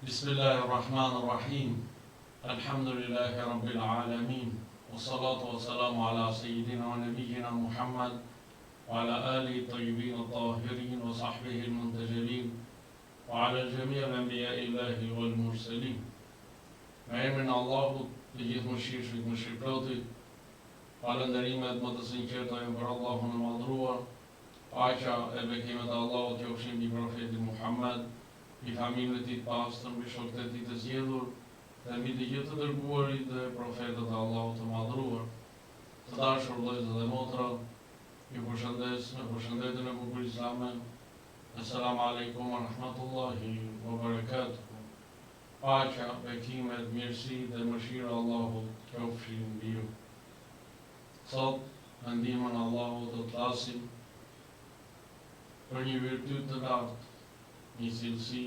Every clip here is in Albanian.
Bismillahi Rahman Rahim Alhamdulillahi Rabbil Alamin Wassalatu wassalamu ala Sayyidina wa Nabiyyina Muhammad Wa ala alihi tayyibin tahirin Wa sahbihi al-muntajabin Wa ala jami' al-anbiya'i Allahi wal mursalin Me emrin e Allahut, të Gjithëmëshirshmit, Mëshirëplotit, falënderimet më të sinqerta janë për Allahun e Madhëruar, Paqja e bekimet e Allahut qofshin mbi Profetin Muhammed, mbi familjen e tij të pastër, mbi shokët e tij të zgjedhur dhe mbi të gjithë të dërguarit dhe profetët e Allahut të Madhëruar. Të dashur vëllezër dhe motra, ju përshëndes me përshëndetjen e bukur islame, Esselamu alejkum wa rahmatullahi wa barakatuhu. Paqja, bekimet, mirësitë dhe mëshira e Allahut qofshin mbi ju. Sot, me ndihmën e Allahut do të flasim për një virtyt të lartë, një cilësi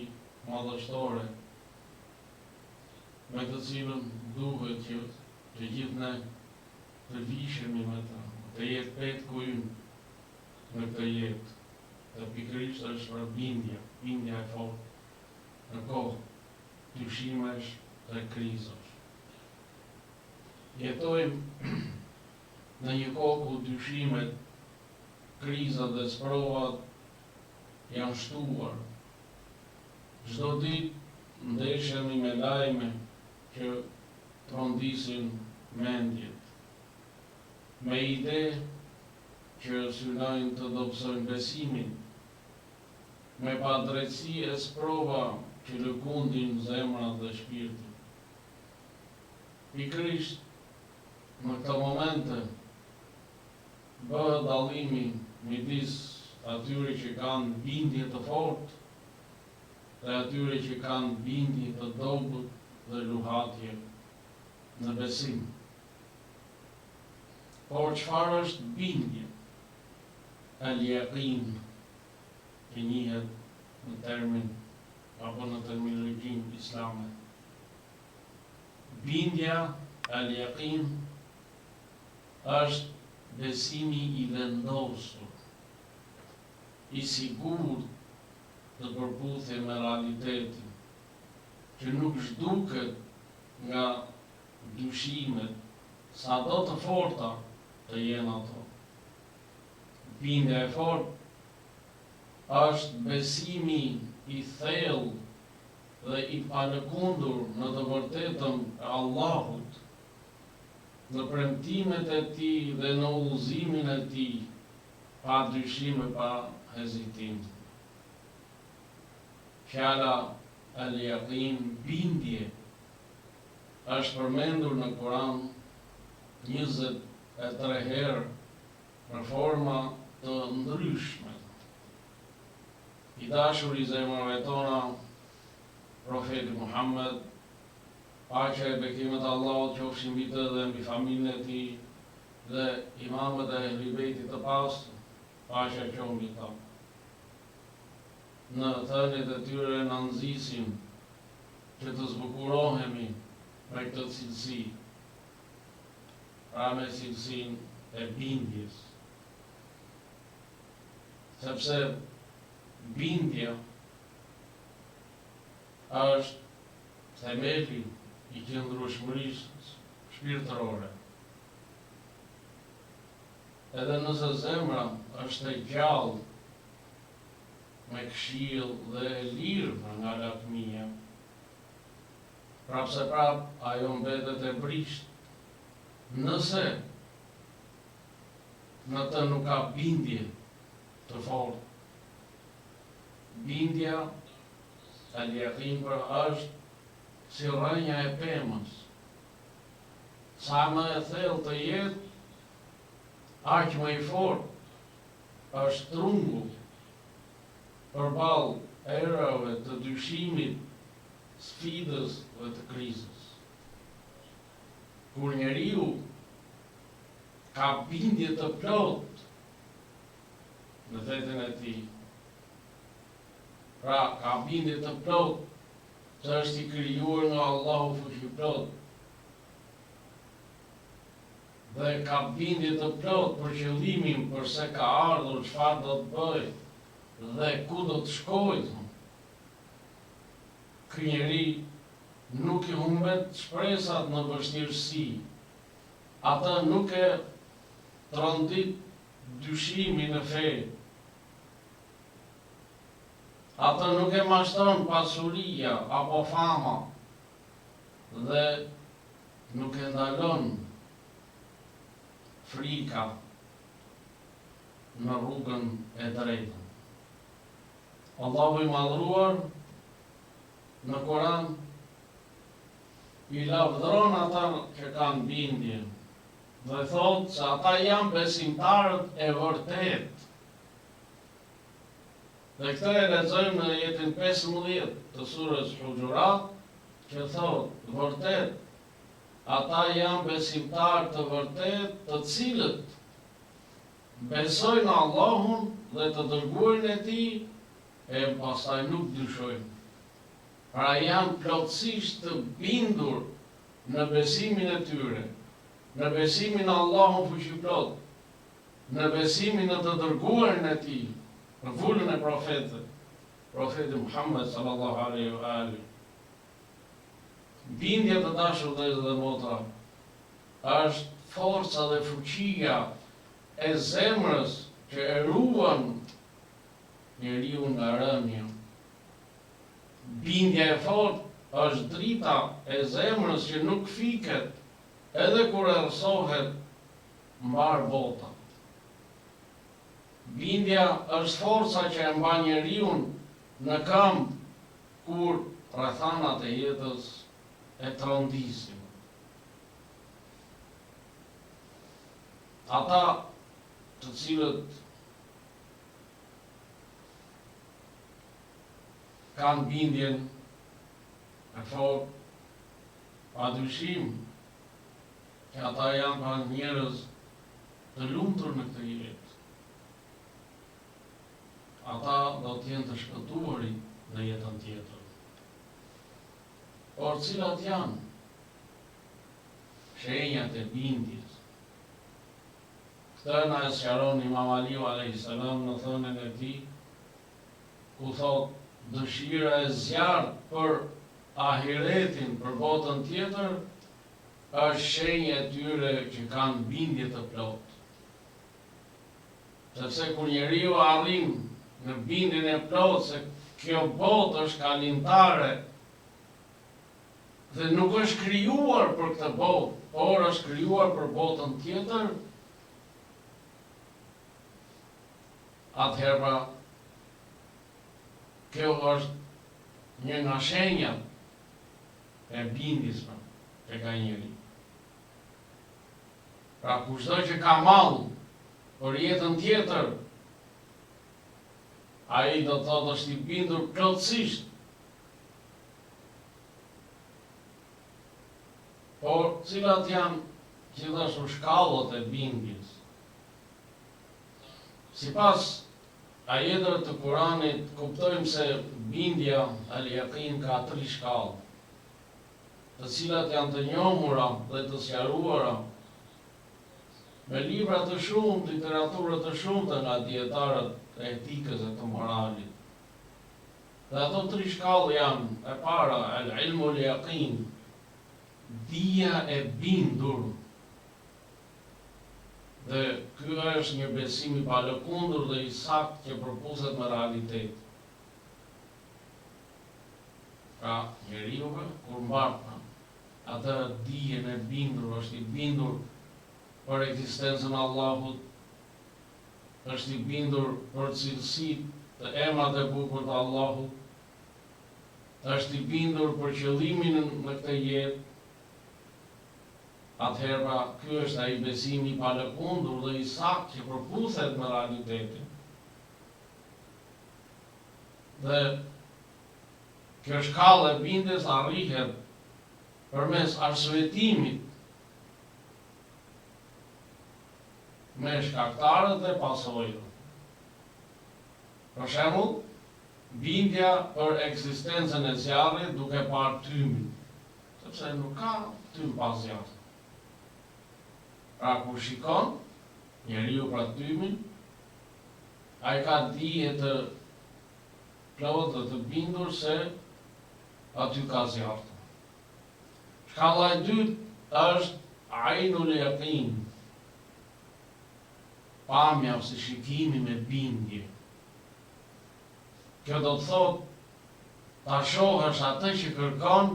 madhështore, me të cilën duhet që të gjithë ne të vishemi me të, të jetë petku ynë në këtë jetë, dhe pikërisht është pra bindja, bindja e fortë në kohë dyshimesh dhe krizash. Jetojmë në një kohë ku dyshimet, krizat dhe sprovat janë shtuar. Çdo ditë ndeshemi me lajme që trondisin mendjet, me ide që synojnë të dobësojnë besimin, me padrejtësi e sprova që lëkundin zemrat dhe shpirtin. Pikërisht në këto momente bëhet dallimi midis atyre që kanë bindje të fortë dhe atyre që kanë bindje të dobët dhe luhatje në besim. Por çfarë është bindja? El-Yaqin, që njihet në termin apo në terminologjinë islame. Bindja, El-Yaqin, është besimi i vendosur, i sigurt në përputhje me realitetin, që nuk zhduket nga dyshimet, sado të forta të jenë ato. Bindja e fortë është besimi i thellë dhe i palëkundur në të vërtetën e Allahut, në premtimet e Tij dhe në udhëzimin e Tij, pa dyshim e pa hezitim. Fjala El-Yaqin, bindje, është përmendur në Kuran 23 herë në forma të ndryshme. I dashuri i zemrave tona, Profeti Muhammed, paqja e bekimet e Allahut qofshin mbi të dhe mbi familjen e tij dhe imamët e Ehli Bejtit të pastër, paqja qoftë mbi ta. Në thëniet e tyre na nxisin që të zbukurohemi me këtë cilësi, pra me cilësinë e bindjes. Sepse bindja është themeli i qëndrueshmërisë shpirtërore. Edhe nëse zemra është e gjallë me këshillë dhe e lirë nga lakmia, prapëseprapë ajo mbetet e brishtë, nëse në të nuk ka bindje të fortë. Bindja, el-yaqin pra është si rrënja e pemës. Sa më e thellë të jetë, aq më i fortë është trungu përballë erërave të dyshimit, sfidës dhe të krizës. Kur njeriu ka bindje të plotë në veten e tij, pra ka bindje të plotë se është i krijuar nga Allahu Fuqiplotë dhe ka bindje të plotë për qëllimin përse ka ardhur, çfarë do të bëjë dhe ku do të shkojë, thonë. Ky njeri nuk i humbet shpresat në vështirësi, atë nuk e trondit dyshimi në fe, atë nuk e mashtron pasuria apo fama dhe nuk e ndalon frika në rrugën e drejtë. Allahu i Madhëruar në Kuran i lavdëron ata që kanë bindje dhe thotë se ata janë besimtarët e vërtetë. Dhe këtë e lexojmë në ajetin 15 të surës Huxhurat, që thotë, vërtet, ata janë besimtarë të vërtetë të cilët Besojnë në Allahun dhe të Dërguarin e Tij e pastaj nuk dyshojnë. Pra janë plotësisht të bindur në besimin e tyre, në besimin në Allahun Fuqiplotë, në besimin në të Dërguarin e Tij, në vulën e profetëve, Profetin Muhammed sallallahu alejhi ve alihi. Bindja të dashur vëllezër dhe motra, Është forca dhe fuqia e zemrës që e ruan njeriun nga rënia. Bindja e fortë është drita e zemrës që nuk fiket edhe kur errësohet mbarë bota. Bindja është forca që e mban njeriun në këmbë kur rrethanat e jetës e trondisin. Ata të cilët kanë bindjen e fortë, pa dyshim që ata janë pra njerëz të lumtur në këtë jetë. Ata do të jenë të shpëtuarit në jetën tjetër. Por cilat janë shenjat e bindjes? Këtë na e sqaron Imam Aliu alejhi selam në thënien e tij, ku thotë, Dëshira e zjarrtë për ahiretin, për botën tjetër, është shenjë e tyre që kanë bindje të plotë. Sepse kur njeriu arrin në bindjen e plotë se kjo botë është kalimtare dhe nuk është krijuar për këtë botë, por është krijuar për botën tjetër, atëherë pra kjo është një nga shenjat e bindjes pra, që ka njeriu. Pra kushdo që ka mall për jetën tjetër, ai do të thotë është i bindur plotësisht. Por cilat janë gjithashtu shkallët e bindjes? Sipas ajeteve të Kuranit kuptojmë se bindja al-yaqin ka tri shkallë. të cilat janë të njohura dhe të sqaruara me libra të shumtë, literatura të shumta nga dijetarët e etikës e të moralit. Dhe ato tri shkallë janë, e para, el-ilmul yaqin, dija e bindur. Dhe ky është një besim i palëkundur dhe i saktë që përputhet me realitetin. Pra, njeriu kur mbart atë dijen e bindur, është i bindur për ekzistencën e Allahut, është i bindur për cilësitë dhe emrat e bukur të Allahut, është i bindur për qëllimin në këtë jetë, atëherë pra ky është ai besimi i palëkundur dhe i saktë që përputhet me realitetin. Dhe kjo shkallë e bindjes arrihet përmes arsyetimit me shkaktarët dhe pasojat. Për shembull, bindja për ekzistencën e zjarrit duke parë tymin, sepse nuk ka tym pa zjarr. Pra kur shikon njeriu pra tymin, Ai ka dije të plotë dhe të bindur se Aty ka zjarr. Shkalla e dytë është Ainul Yaqin. Pamja ose shikimi me bindje. Kjo do të thotë ta shohësh atë që kërkon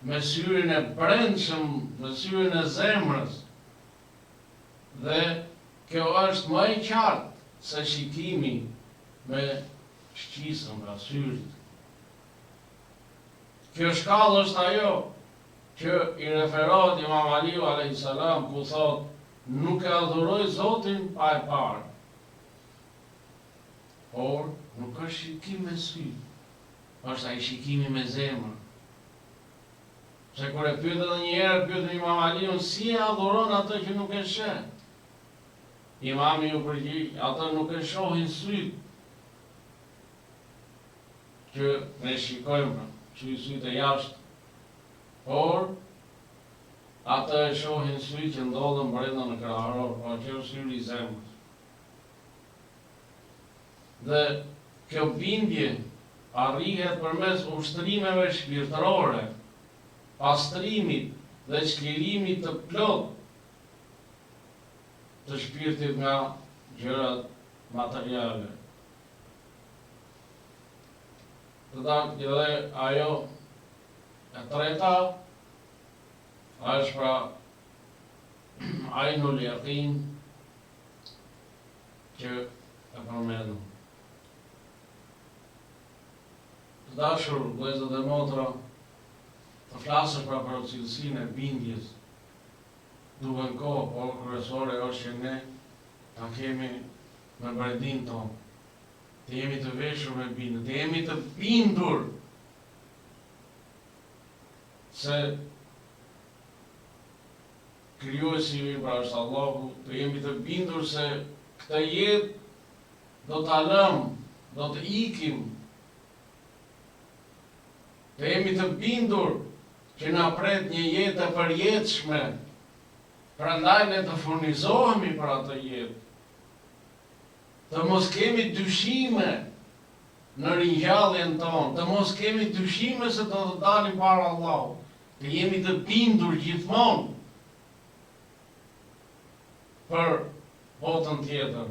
me syrin e brendshëm, me syrin e zemrës. Dhe kjo është më e qartë se shikimi me shqisën, pra syrit. Kjo shkallë është ajo që i referohet Imam Aliu alejhi selam ku thotë nuk e adhuroj Zotin pa e parë. Por nuk është shikim me sy, është ai shikimi me zemër. Se kur e pyetën edhe një herë, pyetën Imam Aliun si e adhuron atë që nuk e sheh? Imami iu përgjigj, atë nuk e shohin sytë që ne shikojmë, pra, sy sytë e jashtë, por atë e shohin sytë që ndodhen brenda në kraharor, pra që është syri i zemrës. Dhe kjo bindje arrihet përmes ushtrimeve shpirtërore, pastrimit dhe çlirimit të plotë të shpirtit nga gjërat materiale. Dhe dhe ajo e treta është pra Ainul Yaqin që e përmendëm. Të dashur vëllezër dhe motra, të flasësh pra për cilësinë e bindjes, duhen kohë, por kryesore është që ne ta kemi në brendinë tonë, të jemi të veshur me bindje, të jemi të bindur se Krijuesi ynë pra është Allahu, të jemi të bindur se këtë jetë do ta lëmë, do të ikim. Të jemi të bindur që na pret një jetë e përjetshme, prandaj ne të furnizohemi për atë jetë. Të mos kemi dyshime në ringjalljen tonë, të mos kemi dyshime se do të dalim para Allahut. Të jemi të bindur gjithmonë për botën tjetër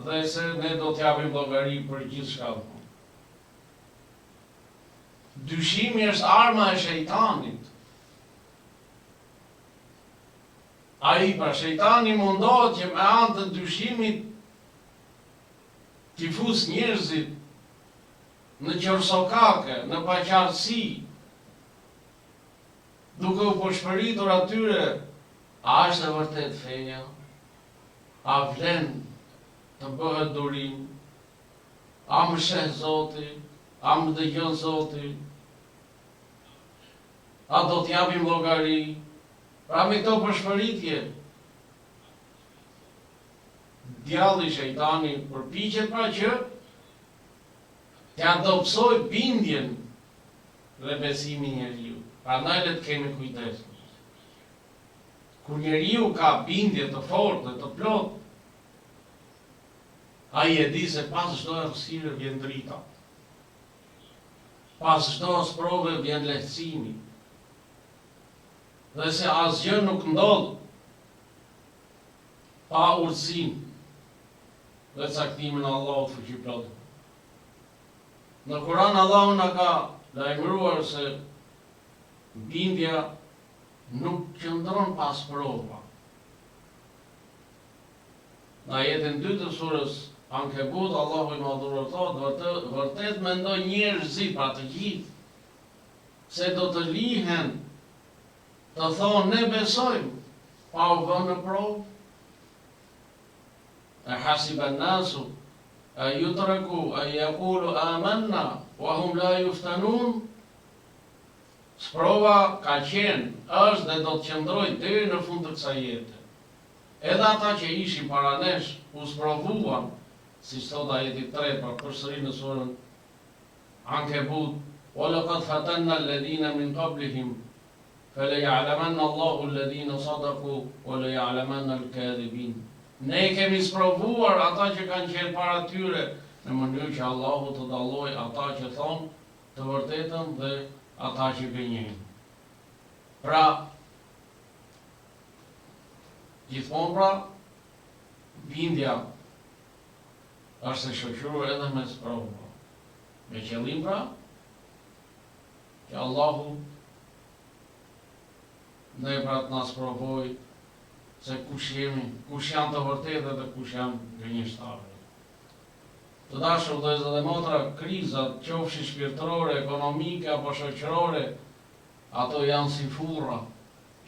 dhe se ne do të japim llogari për gjithçka. Dyshimi është arma e shejtanit. Ai pra shejtani mundohet që me anë të dyshimit t'i fusë njerëzit në qorrsokake, në paqartësi, duke u pëshpëritur atyre, a është e vërtetë feja? A vlen të bëhet durim? A më sheh Zoti? A më dëgjon Zoti? A do të japim llogari? Pra me këto pëshpëritje, djalli shejtani përpiqet pra që T'ia dobësojë bindjen dhe besimin njeriut. Prandaj le të kemi kujdes. Kur njeriu ka bindje të fortë dhe të plotë, ai e di se pas çdo errësire vjen drita. Pas çdo sprove vjen lehtësimi. Dhe se asgjë nuk ndodh pa urtësinë dhe caktimin e Allahut Fuqiplotë. Në Kur'an Allahu na ka lajmëruar se bindja nuk qëndron pa sprova. Në ajetin dytë të surës Ankebut Allahu i Madhëruar thotë, vërtet, vërtet mendojnë njerëzit, pra të gjithë, se do të lihen të thonë ne besojmë, pa u vënë në provë. Ehasiba an-nasu en yutraku en yaqulu amanna wa hum la yuftanun? Sprova ka qenë, është dhe do të qëndrojë deri në fund të kësaj jete. Edhe ata që ishin para nesh u sprovuan, siç thotë ajeti i tretë, pra përsëri në surën Ankebut, Wa laqad fatanna alladhina min qablihim Feleja'lemenna Allahu alladhina sadaku wa leja'lemenna al-kadhibin. Ne kemi sprovuar ata që kanë qenë para tyre, në mënyrë që Allahu të dallojë ata që thonë. të vërtetën dhe ata që gënjejnë. Pra, gjithmonë pra, bindja është e shoqëruar edhe me sprova. Me qëllim pra, që Allahu ne pra të na sprovojë se kush jemi, kush janë të vërtetët dhe kush janë gënjeshtarët. Të dashur vëllezër dhe motra, krizat, qofshin shpirtërore, ekonomike apo shoqërore, ato janë si furra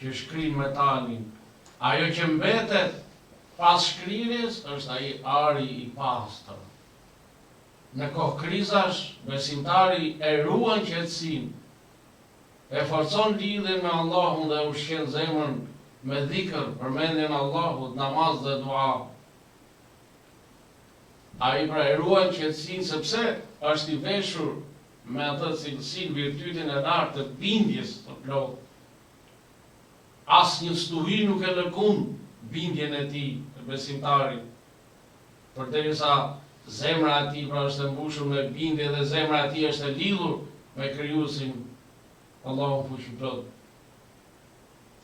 që shkrijnë metalin. Ajo që mbetet pas shkrirjes është ai ari i pastër. Në kohë krizash, besimtari e ruan qetësinë, e forcon lidhjen me Allahun dhe e ushqen zemrën me dhikr, përmendjen e Allahut, namaz dhe dua. Ai pra e ruan qetësinë sepse është i veshur me atë cilësinë, virtytin e lartë të bindjes së plotë. Asnjë stuhi nuk e lëkund bindjen e tij, të besimtarit, përderisa zemra e tij pra është e mbushur me bindje dhe zemra e tij është e lidhur me Krijuesin, Allahun Fuqiplotë.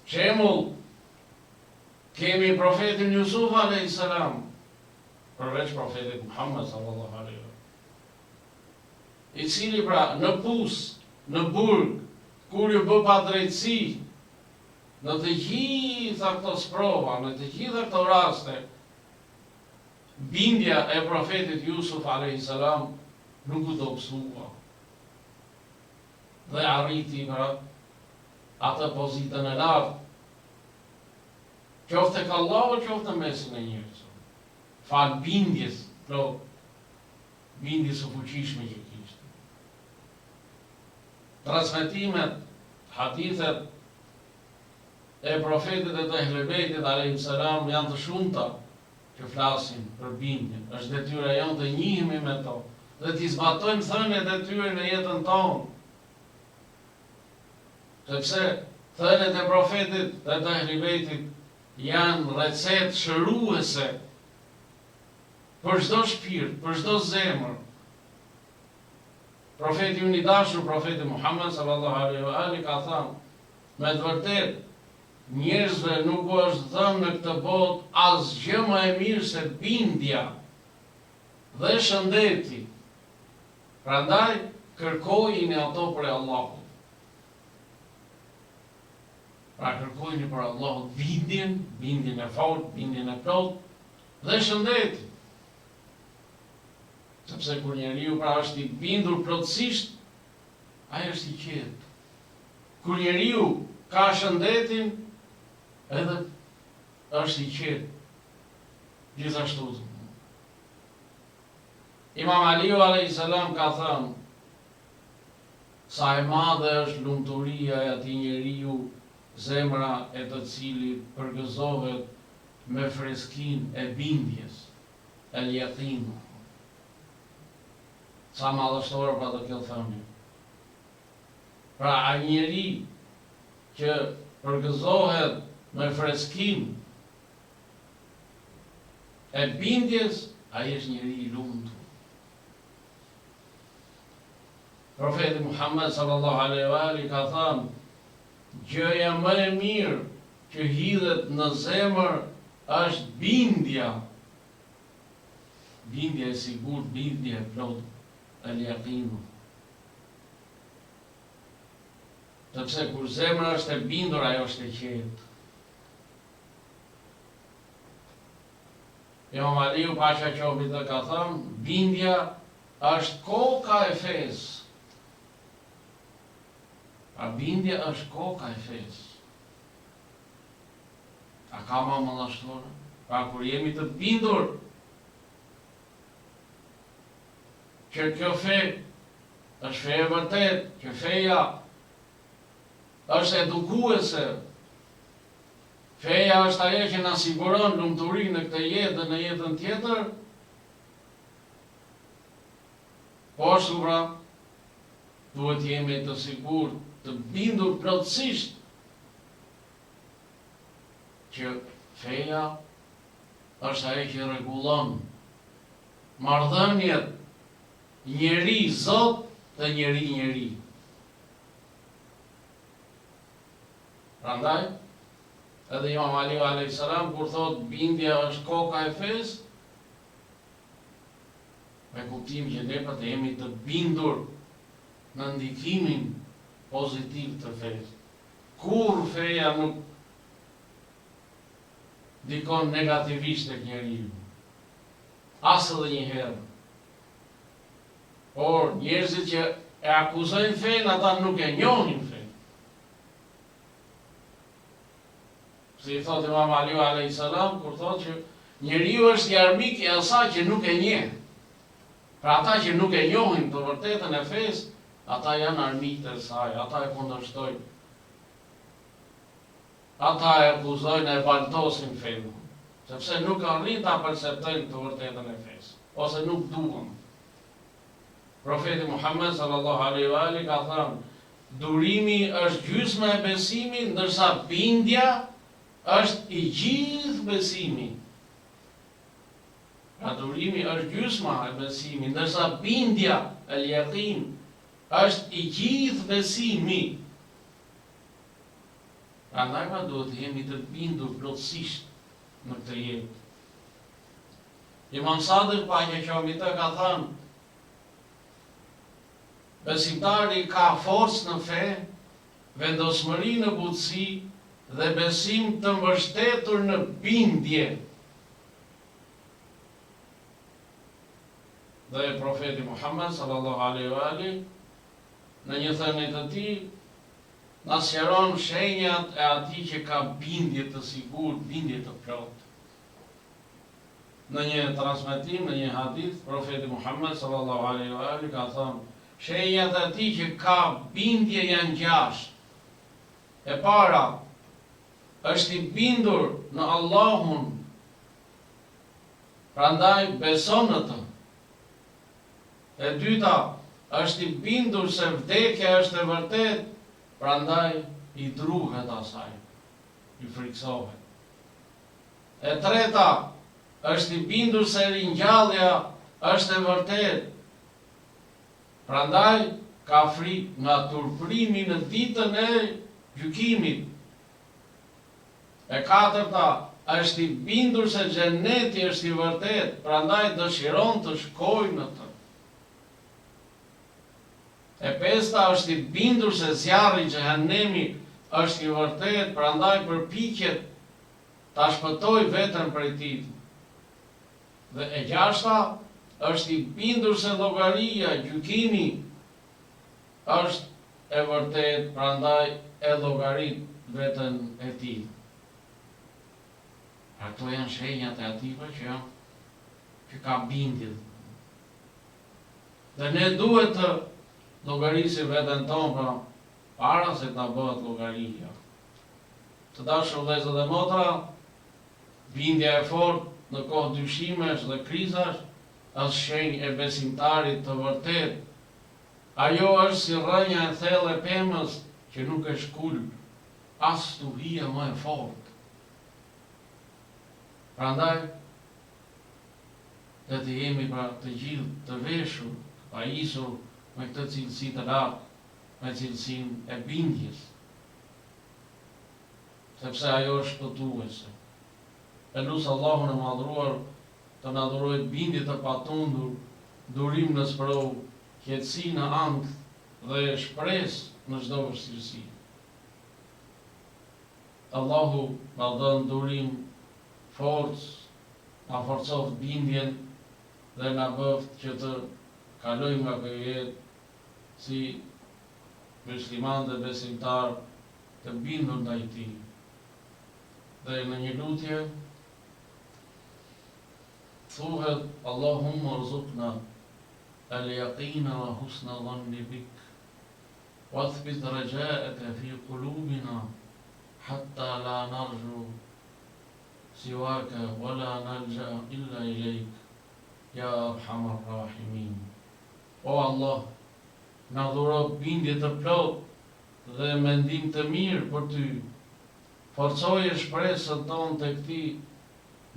Shembull kemi profetin Jusuf alejhi selam, përveç profetit Muhammed sallallahu alejhi ve i cili pra në pus, në burg, kur iu bë padrejtësi, në të gjitha këto sprova, në të gjitha këto raste, bindja e profetit Jusuf alejhi selam nuk u dobësua dhe arriti pra atë pozitën e lartë, qoftë tek Allahu, qoftë në mesin e njerëzve. Falë bindjes plotë, bindjes së fuqishme që kishte. Transmetimet, hadithet e profetit e të Ehli Bejtit alejhim selam janë të shumta që flasin për bindjen. Është detyra jonë të njihemi me to dhe t'i zbatojmë thëniet e tyre në jetën tonë. Sepse thëniet e profetit dhe të Ehli Bejtit janë recetë shëruese për çdo shpirt, për çdo zemër. Profeti ynë i dashur, profeti Muhammed sallallahu alaihi wa alihi ka thënë, me të vërtetë njerëzve nuk u është dhënë në këtë botë asgjë më e mirë se bindja dhe shëndeti. Prandaj kërkojini ato prej Allahut. Pra kërkojini prej Allahut bindjen, bindjen e fortë, bindjen e plotë dhe shëndetin. Sepse kur njeriu pra është i bindur plotësisht, ai është i qetë. Kur njeriu ka shëndetin, edhe është i qetë. Gjithashtu. Imam Aliu alayhis salam ka thënë Sa e madhe është lumturia e atij njeriu zemra e të cilit përgëzohet me freskinë e bindjes, el yaqin. Sa madhështore pra kjo thënie. Pra ai njeri që përgëzohet me freskinë e bindjes, ai është njeri i lumtur. Profeti Muhammed sallallahu alejhi ve alihi ka thënë, Gjëja më e mirë që hidhet në zemër është bindja. Bindja e sigurt, bindja e plotë, el yaqinu. Sepse kur zemra është e bindur, ajo është e qetë. Imam Aliu paqja qoftë mbi të ka thënë, bindja është koka e fesë. Pra bindja është koka e fesë. A ka ma madhështore? Pra kur jemi të bindur që kjo fe është fe e vërtetë, që feja është edukuese, Feja është ajo që na siguron lumturinë në këtë jetë dhe në jetën tjetër. Po ashtu pra, duhet të jemi të sigurt, të bindur plotësisht që feja është ajo që rregullon marrëdhëniet njeri Zot. Dhe njeri njeri. Prandaj, edhe Imam Aliu alejhi selam kur thotë bindja është koka e fesë, me kuptim që ne pra të jemi të bindur në ndikimin pozitiv të fesë. Kurrë feja nuk ndikon negativisht tek njeriu. As edhe një herë. Por njerëzit që e akuzojnë fenë, ata nuk e njohin fenë. Si i thotë Imam Aliu alejhi selam kur thotë që njeriu është i armik i asaj që nuk e njeh. Pra ata që nuk e njohin të vërtetën e fesë, ata janë armiqtë e saj, ata e kundërshtojnë. Ata e akuzojnë e baltosin fenë, sepse nuk arrijnë ta perceptojnë të vërtetën e fesë, ose nuk duan. Profeti Muhammed sallallahu alejhi ve alihi ka thënë, Durimi është gjysma e besimit, ndërsa bindja është i gjithë besimi. Pra durimi është gjysma e besimit, ndërsa bindja, el yaqin, është i gjithë besimi. Prandaj pra duhet të jemi të bindur plotësisht në këtë jetë. Imam Sadik, paqja qoftë mbi të, ka thënë, Besimtari ka forcë në fe, vendosmëri në butësi dhe besim të mbështetur në bindje. Dhe Profeti Muhammed sallallahu alejhi ve alihi në një thënie të tij na sqaron shenjat e atij që ka bindje të sigurt, bindje të plotë. Në një transmetim, në një hadith, Profeti Muhammed sallallahu alejhi ve alihi ka thënë, Shenjat e atij që ka bindje janë gjashtë. E para, është i bindur në Allahun, prandaj beson në të. E dyta, është i bindur se vdekja është e vërtetë, prandaj i druhet asaj, i frikësohet. E treta, është i bindur se ringjallja është e vërtetë, prandaj ka frikë nga turpërimi në ditën e gjykimit. E katërta, është i bindur se xheneti është i vërtetë, prandaj dëshiron të shkojë në të. E pesta, është i bindur se zjarri, xhehenemi, është i vërtetë, prandaj përpiqet ta shpëtojë veten prej tij. Dhe e gjashta, është i bindur se llogaria, gjykimi, është e vërtetë, prandaj e llogarit veten e tij. Pra këto janë shenjat e atij pra që që ka bindje. Dhe ne duhet të llogarisim veten tonë pra para se të na bëhet llogaria. Të dashur vëllezër dhe motra, bindja e fortë në kohë dyshimesh dhe krizash është shenjë e besimtarit të vërtetë. Ajo është si rrënja e thellë e pemës që nuk e shkul as stuhia më e fortë. Prandaj, le të jemi pra të gjithë të veshur, të pajisur me këtë cilësi të lartë, me cilësinë e bindjes. Sepse ajo është shpëtuese. E lus Allahun e Madhëruar të na dhurojë bindje të patundur, durim në sprovë, qetësi në ankth dhe shpresë në çdo vështirësi. Allahu na dhëntë durim, forcë, na forcoftë bindjen dhe na bëftë që të kalojmë nga kjo jetë si myslimanë dhe besimtarë të bindur ndaj Tij. Dhe në një lutje thuhet Allahumma rzuqna al-yaqina wa husna dhanni bik wathbit raja'aka fi qulubina hatta la narju siwaka wa la nalja'a illa ilayk ya arhamar rahimin. O Allah, na dhuro bindje të plotë dhe mendim të mirë për Ty. Forcoje shpresën tonë tek Ti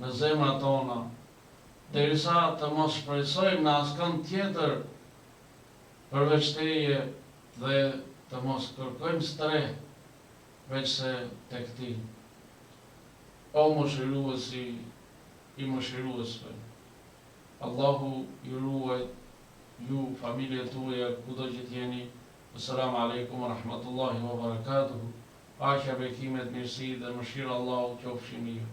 në zemrat tona, derisa të mos shpresojmë në askënd tjetër. përveç Teje dhe të mos kërkojmë strehë veçse tek Ti. O Mëshiruesi i mëshiruesve! Allahu ju ruajt ju, familjet tuaja, kudo që të jeni. Esselamu alejkum wa rahmetullahi wa barakatuhu. Paqja, bekimet, mirësitë dhe mëshira e Allahut qofshin mbi ju.